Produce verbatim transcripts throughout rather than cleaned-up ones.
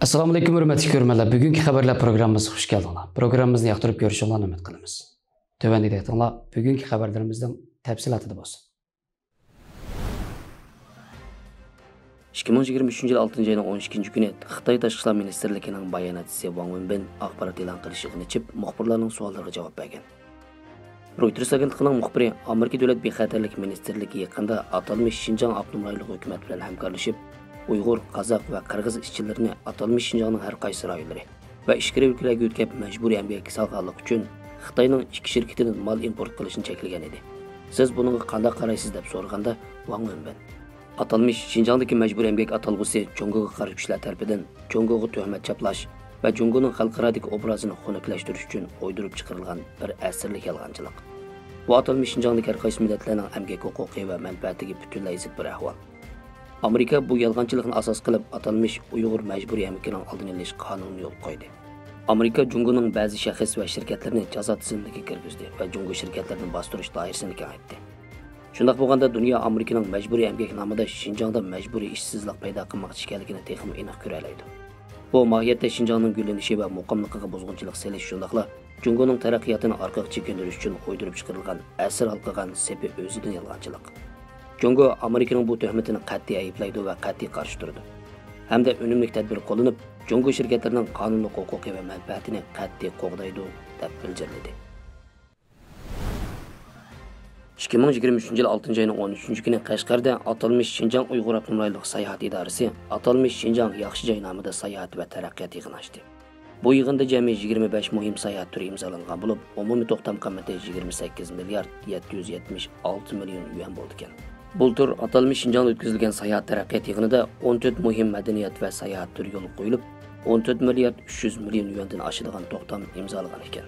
ئەسسالامۇئەلەيكۇم، ھۆرمەتلىك كۆرۈرمەنلەر. بۈگۈنكى خەۋەرلەر پروگراممىمىزغا خۇش كەلدىڭلار. پروگراممىمىزنى ياقتۇرۇپ كۆرۈشۈڭلارنى ئۈمىد قىلىمىز. تۆۋەندىكى دىققىتىڭلار بۈگۈنكى خەۋەرلىرىمىزنىڭ تەپسىلاتىدا بولسۇن. ئىككى مىڭ يىگىرمە ئۈچىنچى يىل ئالتىنچى ئاينىڭ ئون ئىككىنچى كۈنى خىتاي تاشقى ئىشلار مىنىستىرلىكىنىڭ باياناتچىسى ۋاڭ ۋېنبىن ئاخبارات ئېلان قىلىش يىغىنى ئېچىپ، مۇخبىرلارنىڭ سوئاللىرىغا جاۋاب بەرگەن. رويتېرس ئاگېنتلىقىنىڭ مۇخبىرى، ئامېرىكا دۆلەت بىخەتەرلىك مىنىستىرلىكى يېقىندا ئاتالمىش شىنجاڭ ئاپتونوم رايونلۇق ھۆكۈمەت بىلەن ھەمكارلىشىپ، ئۇيغۇر، قازاق ۋە قىرغىز ئىشچىلىرىنى ئاتالمىش شىنجاڭنىڭ ھەر قايسى رايونلىرى ۋە ئىچكىرى ئۆلكىلەرگە يۆتكەپ مەجبۇرىي ئەمگەككە سالغانلىقى ئۈچۈن خىتاينىڭ ئىككى شىركىتىدىن مال ئىمپورت قىلىشنى چەكلىگەن ئىدى. سىز بۇنىڭغا قانداق قارايسىز؟ دەپ سورىغاندا، ۋاڭ ۋېنبىن، ئاتالمىش شىنجاڭدىكى مەجبۇرىي ئەمگەك ئاتالغۇسى جۇڭگوغا قارشى كۈچلەر تەرىپىدىن جۇڭگوغا تۆھمەت چاپلاش ۋە جۇڭگونىڭ خەلقئارادىكى ئوبرازىنى خۇنۈكلەشتۈرۈش ئۈچۈن ئويدۇرۇپ چىقىرىلغان بىر ئەسىرلىك يالغانچىلىق. بۇ ئاتالمىش شىنجاڭدىكى ھەر قايسى مىللەتلەرنىڭ ئەمگەك ھوقۇقى ۋە مەنپەئەتىگە پۈتۈنلەي زىت بىر ئەھۋال. ئامېرىكا بۇ يالغانچىلىقنى ئاساس قىلىپ، ئاتالمىش ئۇيغۇر مەجبۇرىي ئەمگىكىنىڭ ئالدىنى ئېلىش قانۇنىنى يولغا قويدى. ئامېرىكا جۇڭگونىڭ بەزى شەخس ۋە شىركەتلىرىنى جازا تىزىملىكىگە كىرگۈزدى ۋە جۇڭگو شىركەتلىرىنى باستۇرۇش دائىرىسىنى كېڭەيتتى. شۇنداق بولغاندا، دۇنيا ئامېرىكىنىڭ مەجبۇرىي ئەمگەك نامىدا شىنجاڭدا مەجبۇرىي ئىشسىزلىق پەيدا قىلماقچى ئىكەنلىكىنى تېخىمۇ ئېنىق كۆرەلەيدۇ. بۇ ماھىيەتتە شىنجاڭنىڭ گۈللىنىشى ۋە مۇقىملىقىغا بۇزغۇنچىلىق سېلىش، شۇنداقلا جۇڭگونىڭ تەرەققىياتىنى ئارقىغا چېكىندۈرۈش ئۈچۈن ئويدۇرۇپ چىقىرىلغان ئەسىر ھالقىغان سېپى ئۆزىدىن يالغانچىلىق. جۇڭگو ئامېرىكىنىڭ بۇ تۆھمىتىنى قەتئىي ئەيىبلەيدۇ ۋە قەتئىي قارشى تۇرىدۇ. ھەمدە ئۈنۈملۈك تەدبىر قوللىنىپ، جۇڭگو شىركەتلىرىنىڭ قانۇنلۇق ھوقۇقى ۋە مەنپەئەتىنى قەتئىي قوغدايدۇ، دەپ بىلجىرلىدى. ئىككى مىڭ يىگىرمە ئۈچىنچى يىل ئالتىنچى ئاينىڭ ئون ئۈچىنچى كۈنى قەشقەردە ئاتالمىش شىنجاڭ ئۇيغۇر ئاپتونوم رايونلۇق ساياھەت ئىدارىسى ئاتالمىش شىنجاڭ ياخشى جاي نامىدا ساياھەت ۋە تەرەققىيات يىغىنى ئاچتى. بۇ يىغىندا جەمئىي يىگىرمە بەش مۇھىم ساياھەت تۈرى ئىمزالانغان بولۇپ، ئومۇمىي توختام قىممىتى يىگىرمە سەككىز مىليارد يەتتە يۈز يەتمىش ئالتە مىليون يۈەن بولىدىكەن. بۇلتۇر ئاتالمىش شىنجاڭدا ئۆتكۈزۈلگەن ساياھەت تەرەققىيات يىغىنىدا ئون تۆت مۇھىم مەدەنىيەت ۋە ساياھەت تۈرى يولغا قويۇلۇپ، ئون تۆت مىليارد ئۈچ يۈز مىليون يۈەندىن ئاشىدىغان توختام ئىمزالىغان ئىكەن.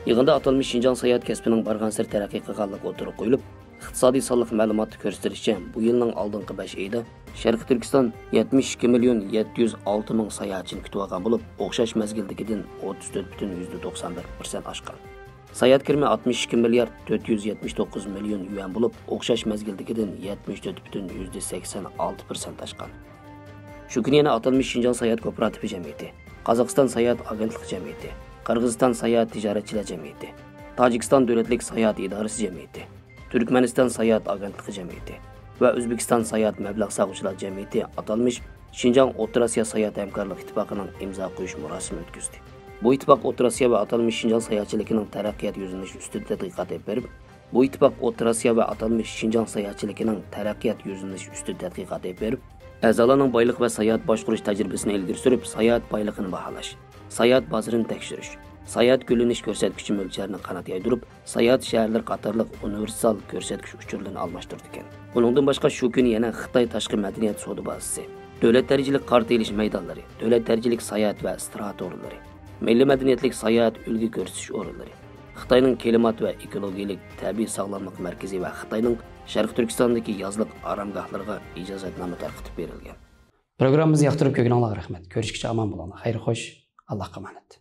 يىغىندا ئاتالمىش شىنجاڭ ساياھەت كەسپىنىڭ بارغانسېرى تەرەققىي قىلغانلىقى ئوتتۇرىغا قويۇلۇپ، ئىقتىسادىي سانلىق مەلۇماتتا كۆرسىتىلىشىچە، بۇ يىلنىڭ ئالدىنقى بەش ئېيىدا شەرقىي تۈركىستان يەتمىش ئىككى مىليون يەتتە يۈز ئالتە مىڭ ساياھەتچىنى كۈتۈۋالغان بولۇپ، ئوخشاش مەزگىلدىكىدىن ئوتتۇز تۆت پۈتۈن يۈزدە توقسان بىر پىرسەنت ئاشقان. ساياھەت كىرىمى ئاتمىش ئىككى مىليارد تۆت يۈز يەتمىش توققۇز مىليون يۈەن بولۇپ، ئوخشاش مەزگىلدىكىدىن يەتمىش تۆت پۈتۈن يۈزدە سەكسەن ئالتە پىرسەنت ئاشقان. شۇ كۈنى يەنە ئاتالمىش شىنجاڭ ساياھەت كوپىراتىپى جەمئىيىتى، قازاقىستان ساياھەت ئاگېنتلىقى جەمئىيىتى، قىرغىزىستان ساياھەت تىجارەتچىلەر جەمئىيىتى، تاجىكىستان دۆلەتلىك ساياھەت ئىدارىسى جەمئىيىتى، تۈركمەنىستان ساياھەت ئاگېنتلىقى جەمئىيىتى ۋە ئۆزبېكىستان ساياھەت مەبلەغ سالغۇچىلار جەمئىيىتى ئاتالمىش شىنجاڭ ئوتتۇرا ئاسىيا ساياھەت ھەمكارلىق ئىتتىپاقىنىڭ ئىمزا قويۇش مۇراسىمى ئۆتكۈزدى. بۇ ئىتتىپاق ئوتتۇرا ئاسىيا ۋە ئاتالمىش شىنجاڭ ساياھەتچىلىكىنىڭ تەرەققىيات يۈزلىنىشى ئۈستىدە تەتقىقات ئېلىپ بېرىپ، بۇ ئىتتىپاق ئوتتۇرا ئاسىيا ۋە ئاتالمىش شىنجاڭ ساياھەتچىلىكىنىڭ تەرەققىيات يۈزلىنىشى ئۈستىدە تەتقىقات ئېلىپ بېرىپ، ئەزالارنىڭ بايلىق ۋە ساياھەت باشقۇرۇش تەجرىبىسىنى ئىلگىرى سۈرۈپ، ساياھەت بايلىقىنى باھالاش، ساياھەت بازىرىنى تەكشۈرۈش، ساياھەت گۈللىنىش كۆرسەتكۈچى مۆلچەرىنى قانات يايدۇرۇپ، ساياھەت شەھەرلىرى قاتارلىق ئۇنىۋېرسال كۆرسەتكۈچ ئۇچۇرلىرىنى ئالماشتۇرىدىكەن. ئۇنىڭدىن باشقا، شۇ كۈنى يەنە خىتاي تاشقى مەدەنىيەت سودا بازىسى، دۆلەت دەرىجىلىك قارتا ئېلىش مەيدانلىرى، دۆلەت دەرىجىلىك ساياھەت ۋە ئىستىراھەت ئورۇنلىرى، مىللىي مەدەنىيەتلىك ساياھەت ئۈلگە كۆرسىتىش ئورۇنلىرى، خىتاينىڭ كىلىمات ۋە ئېكولوگىيەلىك تەبىئىي ساغلاملىق مەركىزى ۋە خىتاينىڭ شەرقىي تۈركىستاندىكى يازلىق ئارامگاھلىرىغا ئىجازەتنامە تارقىتىپ بېرىلگەن. پروگراممىمىزنى ياقتۇرۇپ كۆرگىنىڭلارغا رەھمەت. كۆرۈشكىچە ئامان بولۇڭلار. خەير خوش. ئاللاھقا ئامانەت.